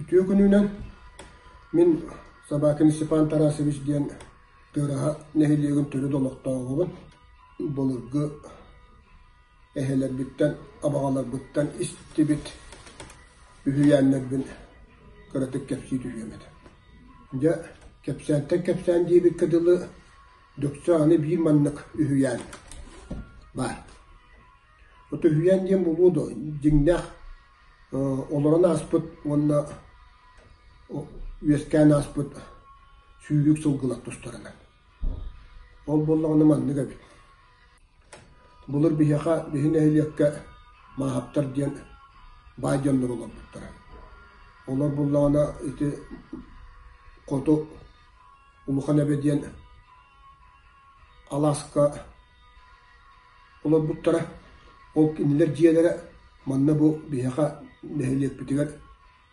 Үтүө күнүнэн! Мин Собакин Степан Тарасович диэн Тыараһа нэһилиэгин төрүт олохтооҕобун. Былыргы эһэлэрбиттэн, абаҕаларбыттан истибит үһүйээннэрбин кыратык кэпсии түһүөм этэ. Дьэ, кэпсээнтэн кэпсээн диэбиккэ дылы, дөксө аны биир маннык үһүйээн баар. От үһүйээн диэн буолуо дуо, дьиҥнээх олорон ааспыт уонна үөскээн ааспыт сүүрүк сылгылар тустарынан. Ол буоллаҕына маннык эбит. Былыр биһиэхэ, биһи нэһилиэккэ Мааһаптар диэн баай дьоннор олорбуттара. Олор буоллаҕына ити хоту Улахан Эбэ диэн алааска олорбуттара. Ол кинилэр дьиэлэрэ манна бу биһиэхэ нэһилиэкпитигэр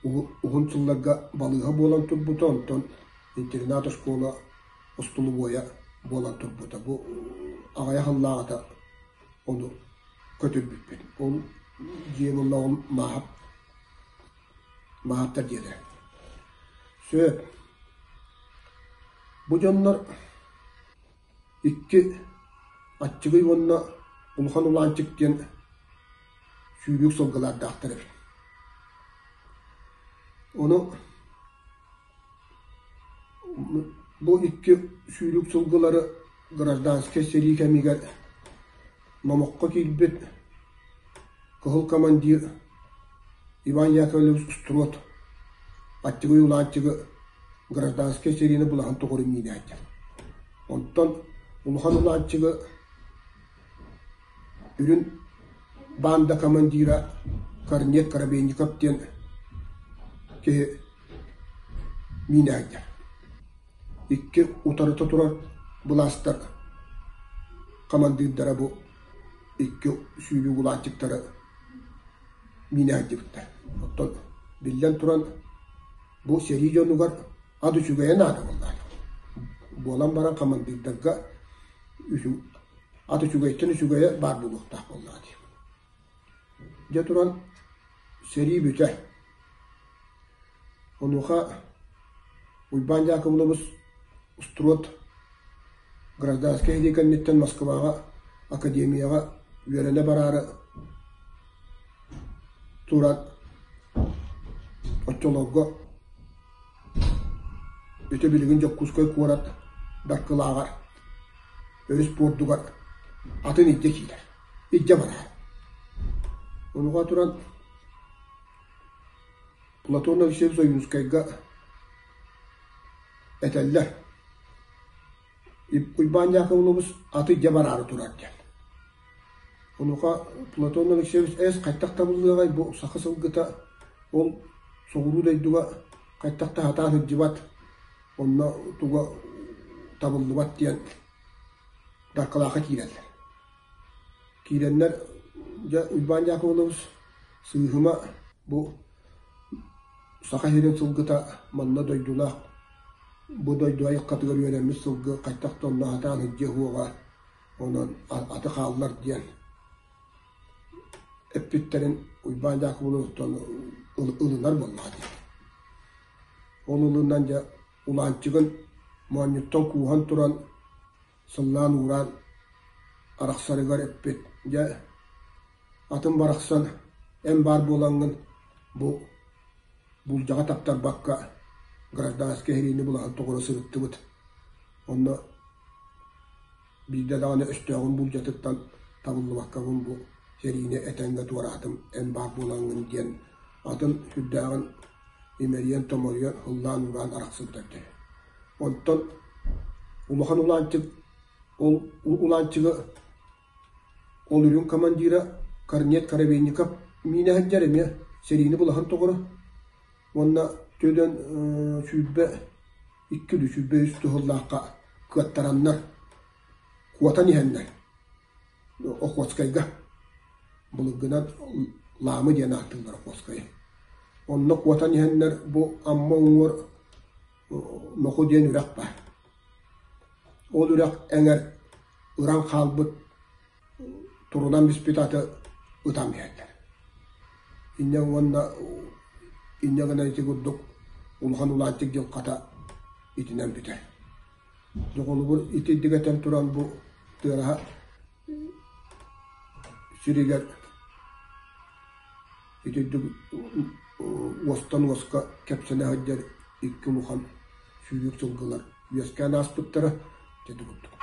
уһун сылларга балыыһа буолан турбута, онтон интернат-оскуола остолобуойа буолан турбута. Бу аҕыйах сыллааҕыта ону көтүрбүппүт. Ол дьиэ буоллаҕым Мааһап Мааһаптар дьиэлэрэ. Сөп. Бу дьоннор Икки аччыгый уонна Улахан Улаанчык диэн сүүрүк сылгылардаахтар эбит. Ону бу икки сүүрүк сылгылары гражданскай сэрии кэмигэр номоххо киирбит кыһыл командир Иван Яковлевич Строд Аччыгый Улаанчыгы гражданскай сэриини былаһын тухары миинээччи. Онтон Улахан Улаанчыгы үрүн баанда командира Корнет Коробейников диэн киһи миинээччи. Икки утарыта турар былаастар хамандыырдара бу икки сүүрүү улаанчыктары миинэ сылдьыбыттар. Оттон биллэн туран бу сэрии дьонугар ат үчүгэйэ наада буоллаҕа. Буолан баран хамандыырдарга ат үчүгэйтэн үчүгэйэ баар буолуохтаах буоллаҕа дии. Дьэ туран сэрии бүтэр. Онуоха Уйбаан Дьаакыбылабыс Строд гражданскай сэрии кэнниттэн Москваҕа академияҕа үөрэнэ бараары туран оччолорго ити билигин Дьокуускай куорат Даркылааҕар өрүс пуордугар атын илдьэ киирэр, илдьэ барар. Онуоха туран Платон Алексеевич Ойуунускайга этэллэр: Уйбаан Дьаакыбылабыс аты дьэ бараары турар диэн. Онуоха Платон Алексеевич эс хайдах табыллыаҕай бу саха сылгыта ол соҕуруу дойдуга хайдах да сатаан сылдьыбат, онно туга табыллыбат диэн Даркылаахха киирэллэр. Киирэннэр дьэ Уйбаан Дьаакыбылабыс сыыһыма бу Саха сирин сылгыта манна дойдулаах бу дойду айылҕатыгар үөрэммит сылгы хайдах да онно сатаан сылдьыа суоҕа, онон аты хааллар диэн эппиттэрин Уйбаан Дьаакыбылабыстан ылынар буоллаҕа дии. Ол ылынан дьэ Улаанчыгын моонньуттан кууһан туран сыллаан-уураан арахсарыгар эппит: «Дьэ, атын барахсан, эн баар буолаҥҥын бу булдьаҕа таптарбакка гражданскай сэриини былаһын тоҕура сырыттыбыт. Онно биирдэ даҕаны өстөөҕүм булдьатыттан табыллыбаккабын бу сэриини этэҥҥэ туораатым, эн баар буолаҥҥын» диэн атын сүрдээҕин имэрийэн-томоруйан, ыллаан-уураан арахсыбыта эбитэ. Онтон улахан Улаанчык ол Улаанчыгы ол үрүҥ командира Корнет Коробейников миинэ сылдьар эмиэ сэриини былаһын тоҕоро уонна төлөн 22 или 23 сыллаахха кыаттараннар куотан иһэннэр Охотскайга былыргынан Лаамы диэн ааттыыллар Охотскайы. Онно куотан иһэннэр бу Амма уҥуор Ноху диэн үрэх баар. Ол үрэх эҥэр ыран хаалбыт турунан бүспүт аты ытан биэрэллэр. Инньэ уонна Инньэ гынан ити курдук улахан Улаанчык дьылҕата итинэн бүтэр. Дьэ, холобур, ити этэн туран бу Тыараһа сиригэр итинник уостан уоска кэпсэнэ сылдьар икки улахан сүүрүк сылгылар үөскээн ааспыттара ити курдук.